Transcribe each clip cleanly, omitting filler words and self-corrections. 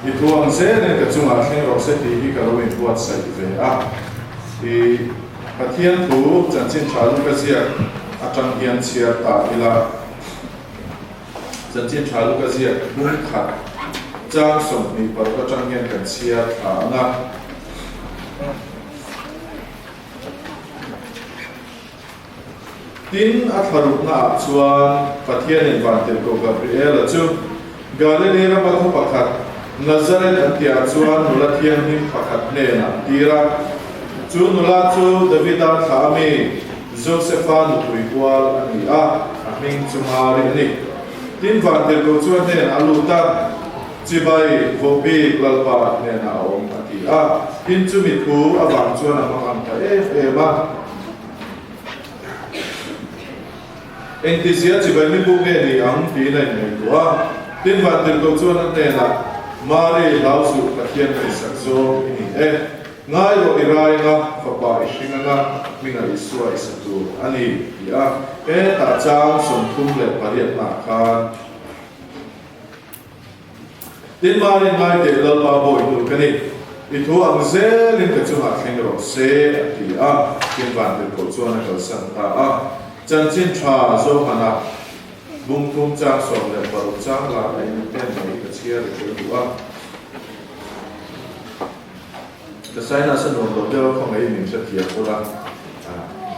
I thu ang zelin ka chungah thleng rawh se tih hi ka lo inbuatsaih ve a. I Pathian thu chanchin tha lu ka ziak atang hian chhiar ta ila. Chanchin tha lu ka ziak bung khat chang 26 atang hian kan chhiar thla ang a. Tin, a thlarukna ah chuan Pathianin Vantirhkoh Gabriela chu Galilee rama khaw pakhat, Nazareth an tihah chuan nula thianghlim pakhat hnenah a tir a. Chu nula chu Davida thlah a mi, Josefa nupui kual a ni a, a hming chu Mari a ni. Tin, Vantirhkoh chu a hnenah a lut a, Chibai, Vohbik, Lalpa hnenah a awm, a ti a. Tin, chumi thu avang chuan a hmang ang ta em em a. Engtizia chibai mi buk nge ni ang tiin a inngaihtuah a. Tin, Vantirhkoh chuan a hnenah, Mari, hlau suh, Pathian ngaihsak zawng i ni e. Ngai rawh i rai anga, fapa i hring anga, hmingah Isua i sa tur a ni, ti a. Hetah chang 38 hnaah khan. Tin, Mari ngaiteh Lalpa bawi hnu ka ni, i thu ang zelin ka chungah thleng rawh se, a ti a. Tin, Vantirhkoh chuan a kalsan ta a. Chanchin tha Zohana bungthum chang 16 chang lar em em mai ka chhiar i tel duh a. Ka sinus a nuam lo deuh a, khawngaih min hrethiam ula,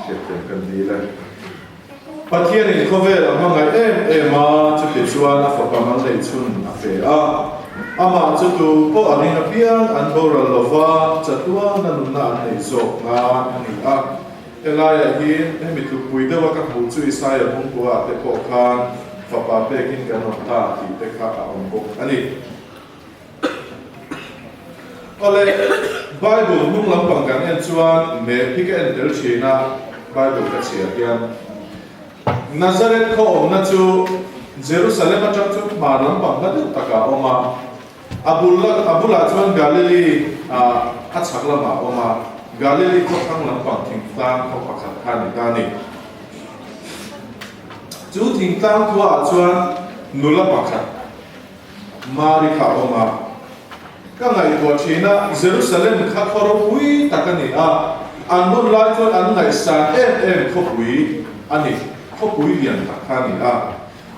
hriatthiam kan dil e. Pathianin khawvel a hmangaih em em a, chuti chuan a fapa mal neih chhun a pe a. Amah chu tu pawh a ring apiang an boral lo va, chatuana nunna an neih zawk nan a ni a. Helaiah hian hemi tlukpui deuha ka hmuh chu Isaia bungkua te pawh khan fapa pekin kan awm ta tih te kha a awm bawk a ni. Awle, Bible hnung lampang kan en chuan map hi ka en tel thin a, Bible ka chhiar hian. Nazareth khaw awmna chu Jerusalem atang chuan hmar lampang hla deuh takah a awm a, a bul a bulah chuan Galilee ah a chhak lamah a awm a, Galilee khaw thlang lampang thingtlang khaw pakhat kha a ni ta a ni. Chu thingtlang khuaah chuan nula pakhat, Mari kha a awm a, ka ngaihtuah thin a, Jerusalem kha khaw ropui tak a ni a, an hun lai chuan an ngaihsan em em khawpui a ni, khawpui lian tak kha a ni a.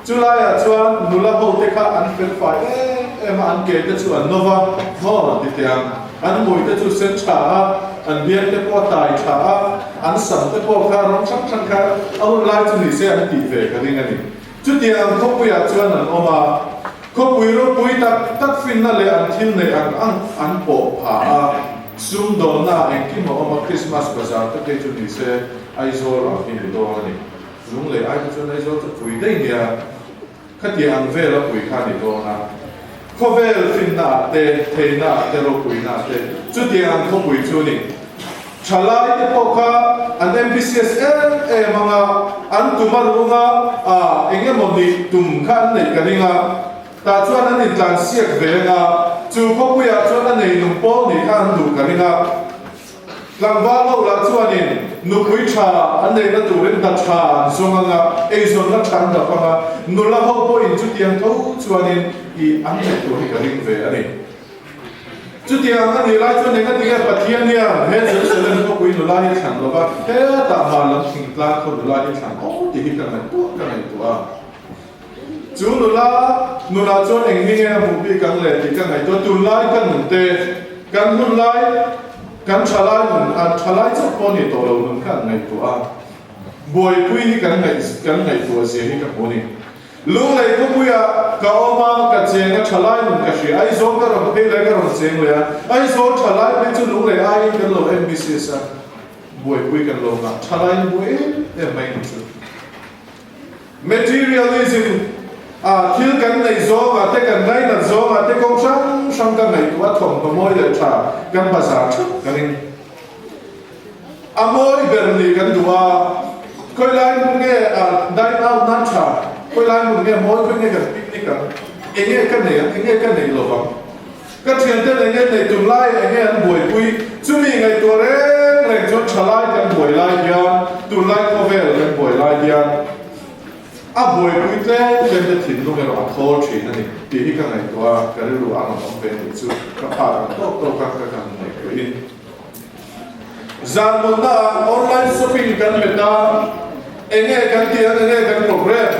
Chulaiah chuan nula ho te kha an fel fai em em a, an ke te chu an no va, maw ti teh ang, an hmui te chu sen tha a, an biang te pawh a tai tha a, an sam te pawh kha rawng hrang hrang kha a hun lai chu ni se an tih ve ka ring a ni. Chutiang khawpuiah chuan an awm a, khawpui ropui tak tak finna leh an thil neih ang ang an pawh pha a, sumdawnna engkim a awm a, Krismas bazar te phei chu ni se Aizawl ang hi ni dawn a ni. Lunglei ai te chuan Aizawl chu pui daih nia, khatiang ang vela pui kha a ni dawn a. Khawvel finna ah te, theihna ah te, ropuina ah te, chutiang ang khawpui chu a ni. Thalai te pawh kha an ambitious em em ang a, an tum a runga ah eng emaw nih tum kha an neih ka ring a, tah chuan an intlan siak ve ang a, chu khawpuiah chuan a nei nung pawl nih kha an duh ka ring a. Tlangval ho lah chuanin nupui tha an neihna turin hna tha an zawng ang a, eizawnna tha an dap ang a, nula ho pawhin chutiang tho chuanin i an neih tur hi ka ring ve a ni. Chutiang a nih lai chuan engatinge Pathian hian he Jerusalem khawpui nula hi thlan lova hetah hmar lam thingtlang khaw nula hi thlan aw tih hi ka ngaihtuah ka ngaihtuah a. Chu nula nunah chuan eng hi nge a hmuh bik ang le tih ka ngaihtuah. Tunlai ka nun te, kan hun lai, kan thalai nun, an thalai chauh pawh a ni tawh lo nun kha an ngaihtuah a. Buaipui hi kan ngaih kan ngaihtuah zia hi ka hmu a ni. Lunglei khawpuiah ka awm a, ka cheng a, thalai nun ka hria. Aizawl ka rawn phei leh ka rawn cheng leh a, Aizawl thalai phei chu lunglei aiin kan lo ambitious a, buaipui kan lo ngah. Thalai in buai em em mai ang chu. Materialism a thil kan neih zawngah te, kan ngainat zawngah te kawng hrang hrang ka ngaihtuah a, thawmhnaw mawi leh tha kan bazar theuh ka ring. A mawi ber nih kan duh a, khawi lai hmun nge a dine out nan tha, khawi lai hmun nge mawi, khawi nge kan picnic ang, enge ka nei ang, enge ka nei lovang, ka thianten enge neih tum lai, enge an buaipui, chumi ngaihtuah reng reng chuan tha lai kan buai lai hian, tunlai khawvel kan buai lai hian. A buaipui tlem tlem te thinlung erawh a thawl thin a ni tih hi ka ngaihtuah a, ka rilru a rawn awm ve nih chu ka phak ang tawk tawk a ka kan ngaihtuahin. Zan mutna ah online shopping kan met a, enge kan tih ang enge kan program,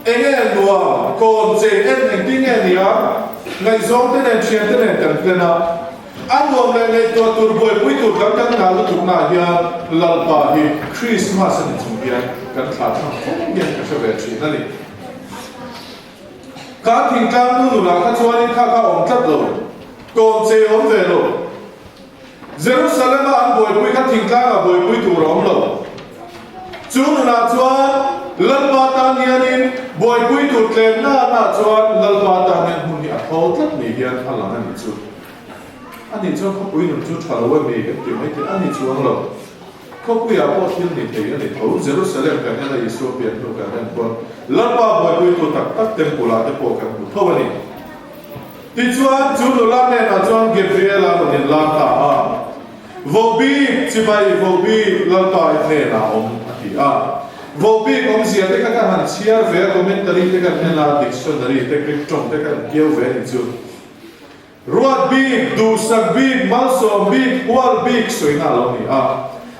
enge nuam, kawn chei en engtin nge ni ang, ngaihzawng te nen thian te nen kan plan a, a nuam leh ngaihtuah tur buaipui tur kan kan nghah lutuk na ah hian Lalpa hi Christmas a ni chung hian kan thlah thlang fo hian ka hre ve thin a ni. Kha thingtlang nu nunah kha chuanin kha kha awm tlat lo, kawn chei awm ve lo. Jerusalem-a an buaipui kha thingtlangah buaipui tur a awm lo. Chu nunah chuan Lalpa tan hianin buaipui tur tlemna anah chuan Lalpa tan hian hmun hi a thawl tlat ni hian a lang a nih chu. Ani chuan khawpui nun chu tha lo a mi kan ti mai thei a ni chuang lo. Khawpuiah pawh thil ni thei a ni tho. Jerusalem kan en a Isua pian hnu kan en pawn Lalpa buaipuitu tak tak temple-ah te pawh kan hmu tho a ni. Tichuan, chu nula hnenah chuan Gabriel-a rawn inlar ta a, Vohbik, chibai vohbik, Lalpa i hnenah a awm, a ti a. Vohbik awmzia te kha ka han chhiar ve a, commentary te kan en a, dictionary te, Greek tawng te kan kiau ve a nih chu. Ruat bik, duhsak bik, malsawm bik, hual bik sawina a lo ni a.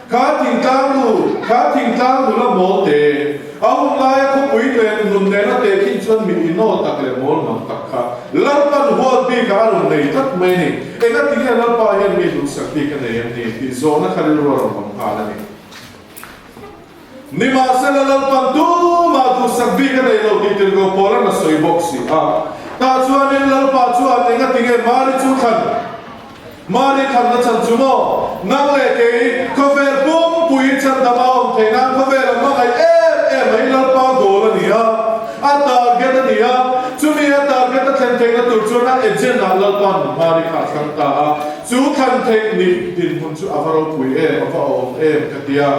Kha thingtlang nu, kha thingtlang nula mawl te, a hun laia khawpui leh nun nena tehkhin chuan mi inaw tak leh mawl mang tak kha Lalpan hual bikah a rawn nei tlat mai a ni. Engatinge Lalpa hian mi duhsak bik a nei em ni tih zawhna kha rilru a rawn awm nghal a ni. Nimahsela Lalpan tumah duhsak bik a nei lo tih tirhkoh Paula'n a sawi bawk si a. Tah chuanin Lalpa chuan engatinge Mari chu thlan Mari thlanna chhan chu maw? Nang leh kei, khawvel pumpui chhandam a awm theih nan khawvel a hmangaih em em a, i Lalpa goal a ni a, a target a ni a, chumi a target a thlen theihna tur chuan a agent ah Lalpa'n Mari kha a thlang ta a, chu thlan theih nih dinhmun chu a va ropui em, a va awm em ka ti a.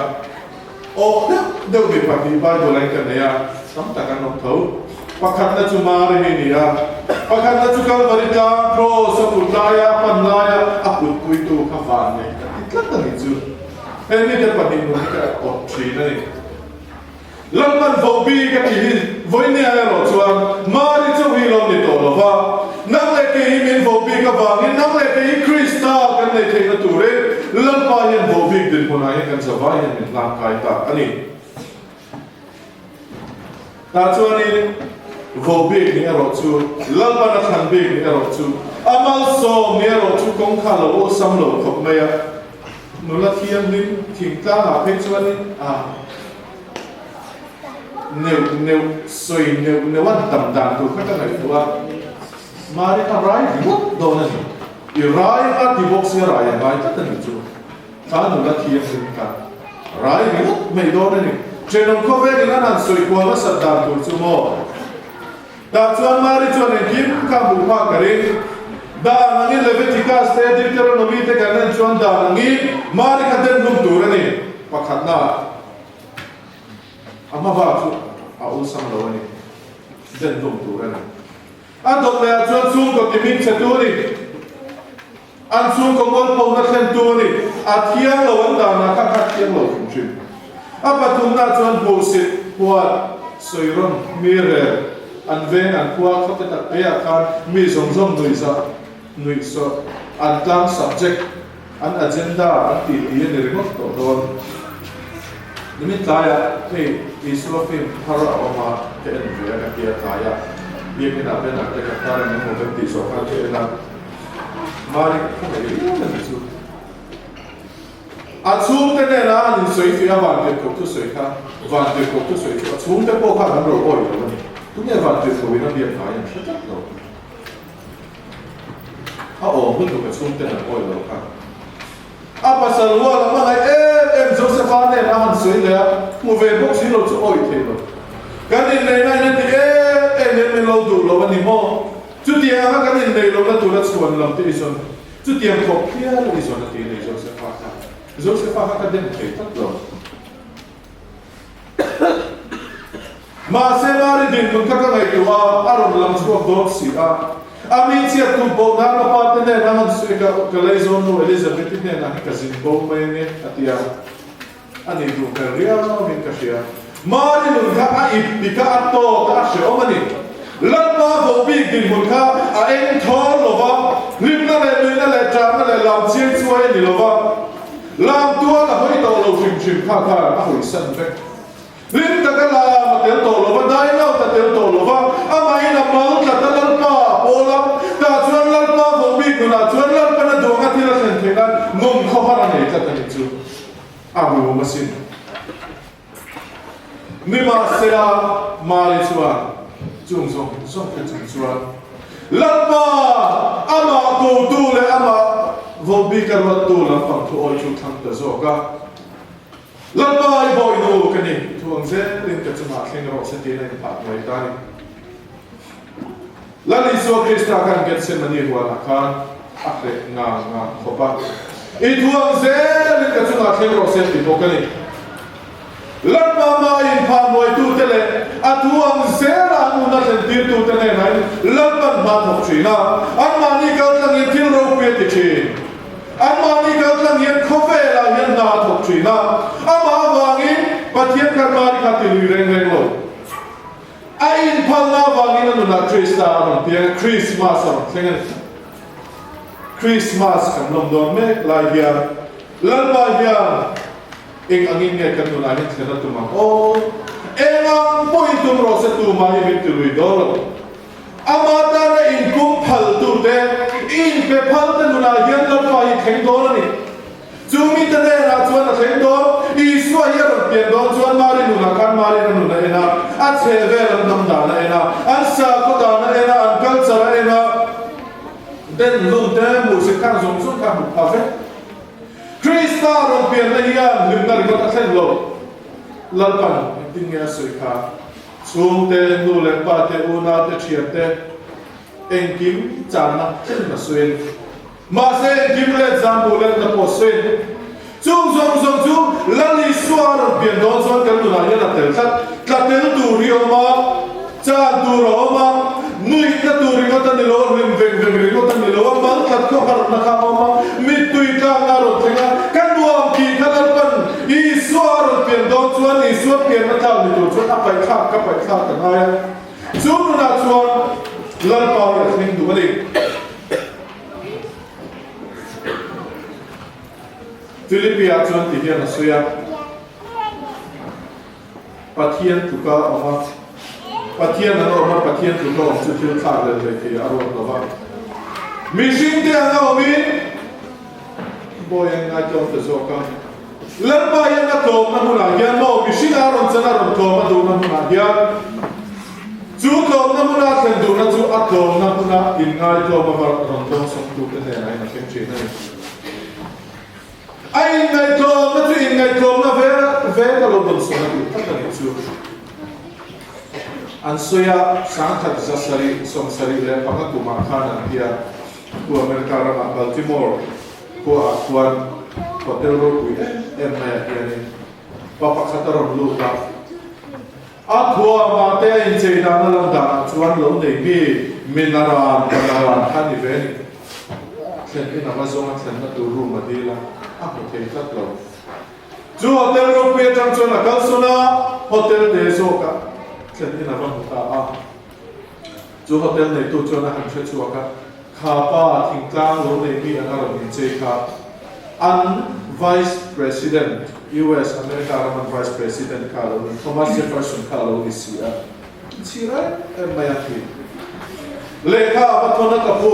Awh deuh deuh mi pahnih Bible ah in ka nei a, tam tak an awm tho. Pakhatna chu Mari hi ni a, pakhatna chu Kalvari tlang Cross a put laia a pan laia a kutpuitu kha van nei ka ti tlat a nih chu. He mite pahnih nun hi ka awt thin a ni. Lalpan vohbi ka tih hi vawinia erawh chuan Mari chauh hi lo ni tawh lo va, nang leh kei hi min vohbik avangin nang leh kei hi Krista kan neih theihna turin Lalpa hian vohbik dinhmunah hian kan zavai hian min hlangkai ta a ni. Tah chuanin vohbik nih erawh chu, Lalpan a thlan bik nih erawh chu, a malsawm nih erawh chu kawng kha lo awlsam lo khawp mai a. Nula thianghlim thingtlangah phei chuanin a neuh neuh sawi neuh neuh an tam dan tur kha ka ngaihtuah a, Mari kha rai ringawt dawn a ni. I rai a ti bawk sia rai a ngai tlat a nih chu. Kha nula thianghlim kha rai ringawt mai dawn a ni. Thenawm khawvelin an han sawi kual nasat dan tur chu maw? Tah chuan Mari chuan engkim kha hmuh phak ka ring. Dan angin Leviticus te Deuteronomy te kan en chuan dan angin Mari kha den hlum tur a ni. Pakhatna a hma bak chu a awlsam lo a ni. Den hlum tur a ni. A dawt leh ah chuan chhungkaw timing chhe tu a ni. An chhungkaw mualphona thlentu a ni. A thiang lo an danah kha kha thiang lo hrim hrim. A pathumna chuan hmuhsit, huat, sawi rawn, mi rel, an veng, an khua, khawte tak te ah khan mi zawng zawng nuihzah, nuihsawh, an tlang subject, an agenda an tih ti a ni ringawt tawh dawn. Nimin tlaiah hei Isua film thar a awm a, ka en ve a ka tia tlaiah Biakinn ah banner te ka tar eng emaw kan tih zawh khan ka en a. Mari ka khawngaih riau a nih chu. A chhungte nena an insawi fiah a vantirhkoh thusawi kha, vantirhkoh thusawi chu a chhungte pawh khan an lo awih lo a ni. Tunge vantirhkohin a biak ngai an hre tlat lo. A awm lutuk a chhungten an awih lo kha. A pasal hual a hmangaih em em Josepha nen a han sawi leh a, hmu ve bawk si lo chu awih thei lo. Kan inneihna in a ti em em em min lo duh lo a ni maw? Chutiang anga kan inneih lohna tura chhuan lam te i zawn, chutiang thawk phial i zawn a ti a ni Josepha kha. Josepha kha ka dem thei tlat lo. Mahse Mari dinhmun kha ka ngaihtuah a, a rawn lang chhuak dawn si a. A mi chhiat thup bo nan a pa te hnenah han sawi ka, ka leizawn nu Elizabeth-i hnenah hi ka zin bo mai ange, a ti a. A nih duh hmel riau in ka hria. Mari nun kha a ip pik a, a tawt a, a hrehawm a ni. Lalpa vohbik dinhmun kha a eng thawl lo va, hlimna leh nuihna leh ṭahna leh lam chiai chuai a ni lo va, lam tual a hawi tawh lo hrim hrim kha khan a hawisan vek. Hlim taka lam a tel tawh lo va, dailauta a tel tawh lo va, amahin a mal tlat a, Lalpa a pawl a, tah chuan Lalpa vohbik nunah chuan Lalpan a duang a thil a thlen theih nan nun khawhar a nei tlat a nih chu a rum asin. Nimahsela, Mari chuan chung zawng zawng te chung chuan Lalpa, amah kotu leh amah vohbik a ruattu lampang thu awi chu thlang ta zawk a. Lalpa i bawihnu ka ni, thu ang zelin ka chungah thleng rawh se tiin a inphah hnuai ta a ni. Lal Isua Krista khan Gethsemane huanah khan a hreh ngang ngang khawp a, I thu ang zelin ka chungah thleng rawh se ti bawk a ni. Lalpa hmaa inphah hnuaitute leh a thu ang zela an nuna thlentirtute hnenah in Lalpan hma thawk thin a, anmahni kaltlangin thil ropui a ti thin. Anmahni kaltlang hian khawvelah hian hna a thawk thin a, amah avangin Pathian khan Mari kha ti lui reng reng lo. A inphalna avangin a nunah Krista a rawn piang a, Krismas a rawn thleng a ni. Krismas kan lawm dawn mek lai hian Lalpa hian eng angin nge kan nunah hian thlen a tum ang aw? Eng ang pawhin tum rawh se tumah hi min ti lui dawn lo. Ama tana inkum phaltute, inpe phalte nunah hian Lalpa hi thleng dawn a ni. Chu mite hnenah chuan a thleng dawn. Isua hi a rawn pian dawn chuan Mari nunah khan Mari'n a nun a en a, a chhehvel an hnam dan a en a, an sakhaw dan a en a, an culture a en a, den hlum te, hmuhsit khan zawng zawng kha a hmu pha vek. Krista rawn pianna hian hlimna ringawt a thlen lo. Lalpan engtin nge a sawi kha? Chhungte, nu leh pa te, unau te, thian te, engkim channa thleng a sawi a ni. Mahse engkim let zam bu letna pawh sawi a ni. Chung zawng zawng chu Lal Isua a rawn pian dawn chuan kan nunah hian a tel tlat. Tla tel tur hi a awm a, chan tur a awm a, nuihna tur ringawt a ni lo a, hlim veng veng ringawt a ni lo a, mal tlat khawharna kha a awm a, mittui tlakna a rawn thleng a, ka nuam tih kha Lalpan Isua a rawn pian dawn chuan Isua pianna tlak ni tur chuan a paihthlak ka paihthlak ka ngai a, chu nunah chuan Lalpa hi a thleng duh a ni. Philippi-ah chuan ti hian a sawi a, Pathian tluka a awm a, Pathian an awm a, Pathian tluka awm chu thil thlak leh hlei thei a ruat lo va. Mihringte anga awmin bawi an ngaitlawm ta zawk a. Lalpa hian a tlawmna hmunah hian maw mihring a rawn chan a rawn tlawm a duhna hmunah hian chu tlawmna hmuna thlen duhna chu a tlawmna hmuna inngaitlawm ava rawn dawngsawmtute hnenah in a thleng thin a ni. A inngaihtlawmna chu inngaihtlawmna ve vek a lo dawnsawm a tih tak a nih chu. An sawi a, 1775 kumah khan an ti a, khu America ramah Baltimore khuaah khuan hotel ropui em em maiah hianin pa pakhat a rawn lut a, a thuamah te a inchei dan a lan danah chuan lo nei mi minaran panaran kha a ni ve a ni. Thlen in a va zawng a thlenna tur room a dil a, a hmu thei tlat lo. Chu hotel ropui atang chuan a kalsawn a, hotel te zawkah thlen in a va hmu ta a. Chu hotel neitu chuan a han hre chhuak a, kha pa thingtlang lo nei mi anga rawn inchei kha an Vice President, US, America raman Vice President kha a lo ni, Thomas Jefferson kha a lo ni si a. Chhir em em mai a ti. Lehkha a va thawn a ka pu.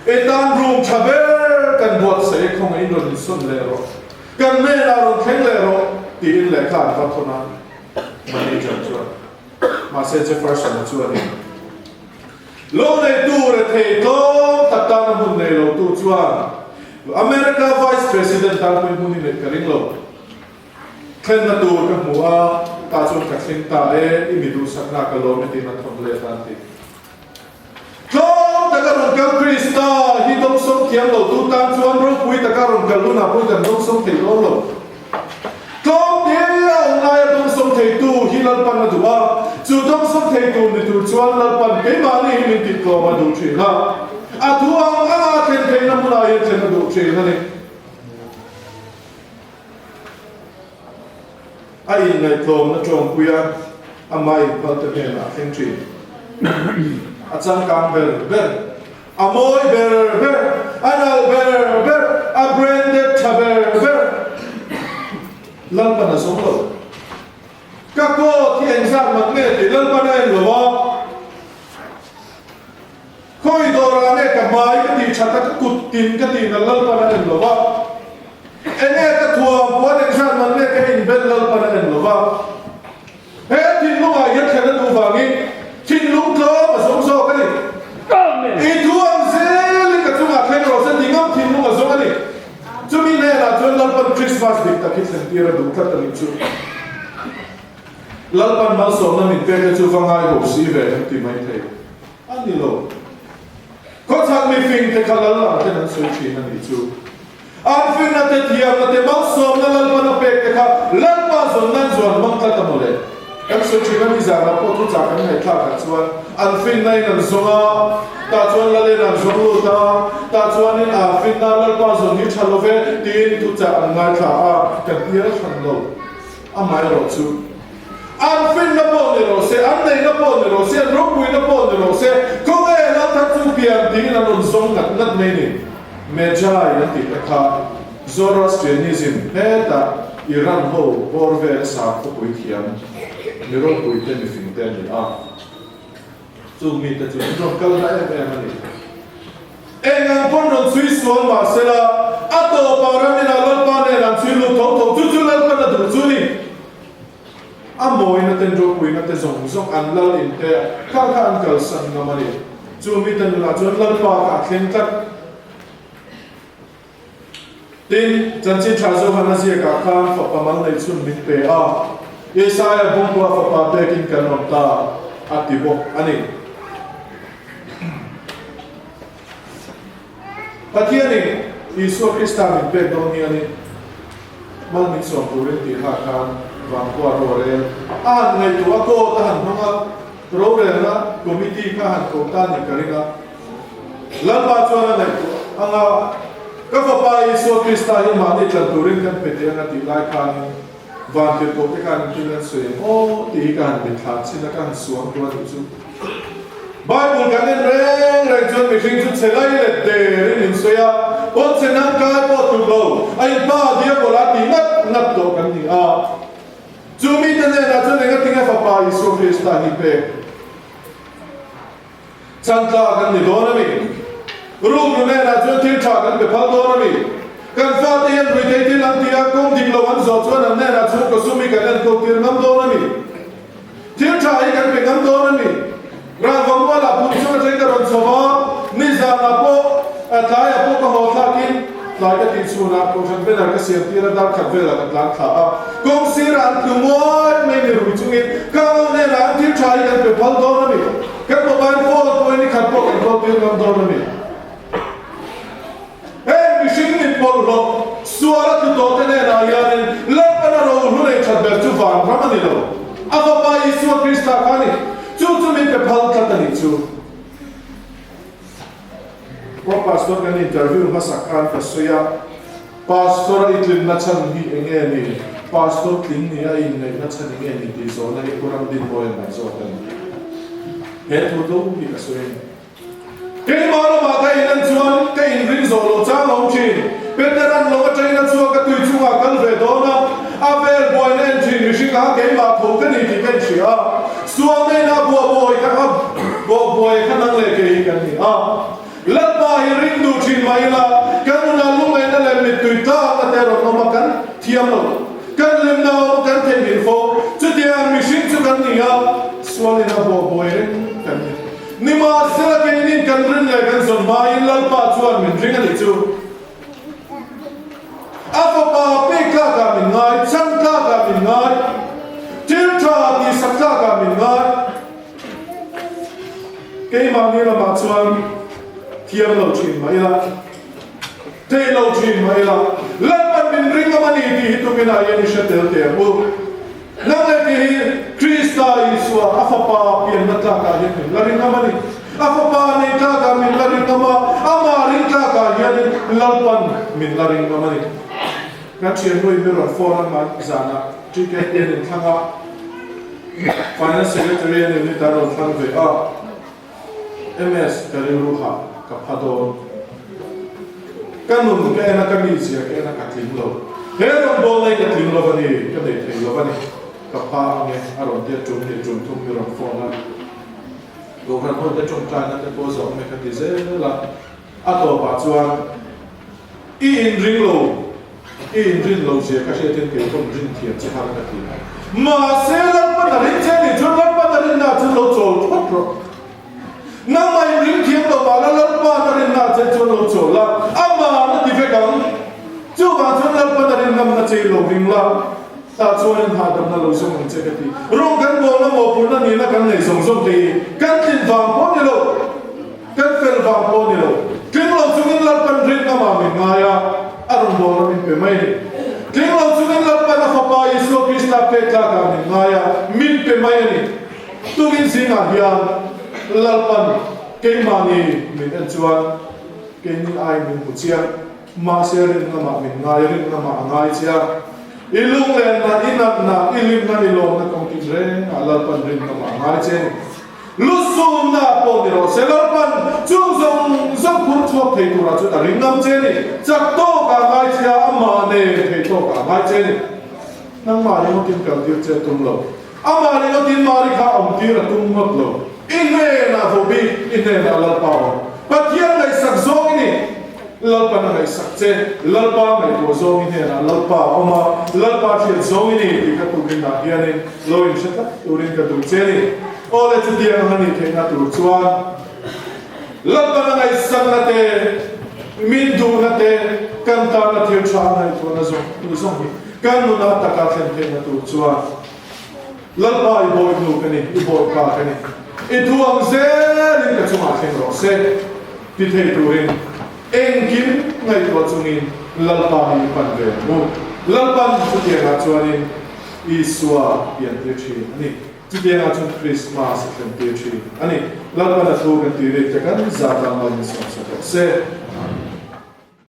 I tan room tha ber kan buatsaih e khawngaih in rawn insawn leh rawh. Kan hnenah rawn thleng leh rawh tiin lehkha an va thawn a manager chuan. Mahse Jefferson-a chuanin lo neitu rethei tlawm tak tana hmun nei lotu chuan America Vice President tan pawhin hmun i neih ka ring lo. Thlenna tur ka hmu a, tah chuan ka thleng ta e, i mi duhsakna ka lawm e tiin a thawn let a an ti. Tlawm taka rawn kal Krista hi dawngsawm thiam lo tu tan chuan ropui taka rawn kal hunah pawh kan dawngsawm thei dawn lo. Tlawm te a awm laia dawngsawm theitu hi Lalpan a duh a, chu dawngsawm thei tur ni tur chuan Lalpan keimahni hi min tih tlawm a duh thin a, a thu ang anga thlen theihna hmunah hian thlen a duh thin a ni. A inngaihtlawmna ṭawngpui a, amah inphalte hnenah a thleng ṭhin. A changkang ber ber, a mawi ber ber, a nalh ber ber, a branded ṭha ber ber Lalpan a zawng lo. Ka coat hi engzat mak nge tih Lalpan a en lo a. Khawi dawrah nge ka hmai ka tih that a, ka kut tin ka tih nalh Lalpan a en lo va. Enge ka thuam puan engzat man nge ka inbel Lalpan a en lo va. He thinlungah hian thlen a duh vangin thinlung tlawm a zawng zawk a ni. I thu ang zelin ka chungah thleng rawh se ti ngam thinlung a zawng a ni. Chumi hnenah chuan Lalpan Krismas dik tak hi thlentir a duh tlat a nih chu. Lalpan malsawmna min pek te chu va ngaihawp si ve kan ti maithei. A ni lo. Khawchhak mifing te kha lal ang ten an sawi thin a nih chu. An finna te, thiamna te, malsawmna Lalpan a pek te kha Lalpa zawn nan zuan hmang tlat a maw le. Kan sawi thin a ni zanah pawh thuchah kan ngaihthlak ah chuan an finna in an zawng a, tah chuan Lalen an zawng lut a, tah chuanin a finna Lalpa zawn hi tha lo ve tiin thuchah an ngaithla a, kan hnial hran lo. Amaherawhchu. An finna pawh ni rawh se, an neihna pawh ni rawh se, an ropuina pawh ni rawh se, khawnge Lalthar chu pian tiin an rawn zawng ngat ngat mai ni. Magi an tih te kha Zoroastrianism hetah Iran ho bawr vela sakhawpui thiam mi ropui te mifing te an ni a. Chung mite chu an rawn kal na em em a ni. Eng ang pawn rawn chhui sual mah sela, a tawpah ram inah Lalpa nen an chhui lut tho tho. Chu chu Lalpan a duh chu ni. A mawina te, ropuina te zawng zawng an lal in te kha kha an kalsan ngam a ni. Chu mite nunah chuan Lalpa kha a thleng tlat. Tin, Chanchin Tha Johana ziakah khan fapa mal neih chhun min pe a, Isaia bungkua fapa pekin kan awm ta a ti bawk a ni. Pathianin Isua Krista min pek dawn hianin mal min sawm turin tih hlah khan vangkhua rorel a han ngaihtuah a, court a han hmang a, rorelna committee kha a han koh ta nih ka ring a. Lalpa chuan a ngaihtuah ang a, Ka fapa Isua Krista hi mahni tlan turin kan pe teh ang a tih lai khanin vantirhkoh te khan thil an sawi ang aw tih hi ka han mitthla chin a, ka han suang tu a nih chu. Bible kan en reng reng chuan mihring chu chhe lai let derin min sawi a, pawn chhe nang kai pawh tluk lo, a inpa diabola tih ngat ngat tawh kan ni a. Chu mite hnenah chuan engatinge fapa Isua Krista hi pek? Chhan tla kan ni dawn a mi? Rukru hnenah chuan thil tha kan pe phal dawn a mi? Kan fate hian ruithei thil an ti a, kawng dik lo an zawh chuan an hnenah chhungkaw sum hi kan enkawl tir ngam dawn a mi? Thil tha hi kan pe ngam dawn a mi? Rangva mualah phun chung atangin ka rawn chho a, nizanah pawh tlaiah pawh ka haw thlakin tlai ka tih chhunah kohhran banner ka siam tir a, dar khat velah ka tlan thla a, kawng sirah an tlu muai mai ni rui chungin ka ngo hnenah an thil tha hi kan pe phal dawn a mi? Kan mobile phone pawhin ni khat pawh kan call tir ngam dawn a ni. Heng mihring mit bawlhhlawh sual a tlu tawh te hnenah hianin Lalpana rohlu nei that ber chu van ram a ni lo. A fapa Isua Krista kha a ni. Chu chu min pe phal tlat a nih chu. Pro Pastor kan interview hmasak khan ka sawi a, Pastor a i tlinna chhan hi eng nge ni? Pastor tling ni a inneihna chhan eng nge ni tih zawhna hi Pu Ramdinmawia'n an zawt a ni. He thu tho hi ka sawi a ni. Keimah lamah ka in en chuan ka inring zawh loh chang a awm thin. Peteran lo atangin a chhuak a tui chungah kal ve dawn a, a vel buaina en thin mihring a keimah tho ka ni tih ka inhria a. Sualna ina buah buai kha a buah buai kha nang leh kei hi kan ni a. Lalpa hi ring duh thin mah ila, kan nunah lungngaihna leh mittui tlakna te rawn awm a kan thiam lo. Kan hlimna awm a kan theihnghilh fo. Chutiang mihring chu kan ni a, sual ina buah buai reng kan ni. Nimahsela keinin kan rin leh kan zawn hmain Lalpa chuan min ring a nih chu. A fapa pek tlakah min ngai, chhan tlakah min ngai, thil tha tihsak tlakah min ngai. Keimahni lamah chuan thiam lo thin mah ila, thei lo thin mah ila, Lalpan min ring ngam a ni tih hi tuminah hian i hre tel teh ang u. Nang leh tih hi Krista Isua a fapa pianna tlakah hian min la ring ngam a ni. A fapa nei tlakah min la ring ngam a, amah ring tlakah hianin Lalpan min la ring ngam a ni. Kan thiannu in mi rawn phone a hman zanah. TKP an inthlang a, Finance Secretary an unit an rawn thlang ve a, MS ka rilru hah ka pha dawn. Ka nun ka en a, ka mizia ka en a, ka tling lo. He rawngbawlna hi ka tling lo a ni, ka nei thei lo a ni. Ka pha ange a rawn tia tum hi tum thum hi rawn phone a. Kohhran ho te tawngtaina te pawh zawh awm e ka ti zel a. A tawpah chuan i inring lo, i inrin lo zia ka hriatin kei pawh rin thiam che har ka ti. Mahse Lalpan a ring che nih chuan Lalpan a rinna chuan lo chawl phawt rawh. Nangmah inring thiam lo mahla Lalpan a rinna che chuan lo chawl la, amah a ti vek ang. Chuvang chuan Lalpan a rin ngamna che i lo ring la, tah chuan in hahdamna lo zawng ang che ka ti. Rawng kan bawlna mawhphurhna nihna kan nei zawng zawng te hi kan tlin vang pawh ni lo, kan fel vang pawh ni lo. Tling lo chungin Lalpan rin ngamah min ngai a, a rawn bawlna min pe mai a ni. Tling lo chungin Lalpan a Fapa Isua Krista pek tlakah min ngai a, min pe mai a ni. Tukin zingah hian Lalpan keimahni min en chuan keini aiin min hmu chiang. Mahse rin ngamah min ngai, rin ngamah a ngai che a. I lunglenna, i natna, i hlimna, i lawmna kawng tin rengah Lalpan rin ngamah a ngai che a ni. Lusunna pawh ni rawh se, Lalpan chung zawng zawng phur chhuak thei turah chuan a ring ngam che a ni. Chak tawkah a ngai che a, amah nen thei tawkah a ngai che a ni. Nangmah ringawtin kaltir che a tum lo. Amah ringawtin Mari kha awmtir a tum ngawt lo. I hnenah vohbik, i hnenah Lalpa awm. Pathian ngaihsak zawng i ni. Lalpan a ngaihsak che. Lalpa ngaihtuah zawng i hnenah Lalpa a awm a, Lalpa hriat zawng i ni tih ka tukinah hianin lo inhre tlat turin ka duh che a ni. Aw le, chutiang ang a nih theihna tur chuan Lalpan a ngaihsakna te, min duhna te, kan tana thil tha a ngaihtuahna zawng tur zawng hi kan nunah taka thlen theihna tur chuan Lalpa i bawihnu ka ni, i bawipa ka ni, i thu ang zelin ka chungah thleng rawh se ti thei turin engkim ngaihtuah chungin Lalpa hi i pan ve ang u. Lalpan chutiangah chuanin Isua piantir thin a ni. Chutiangah chuan Krismas a thlentir thin a ni. Lalpan a thu kan tih rik te kan zah tan lo in sawmsa rawh se.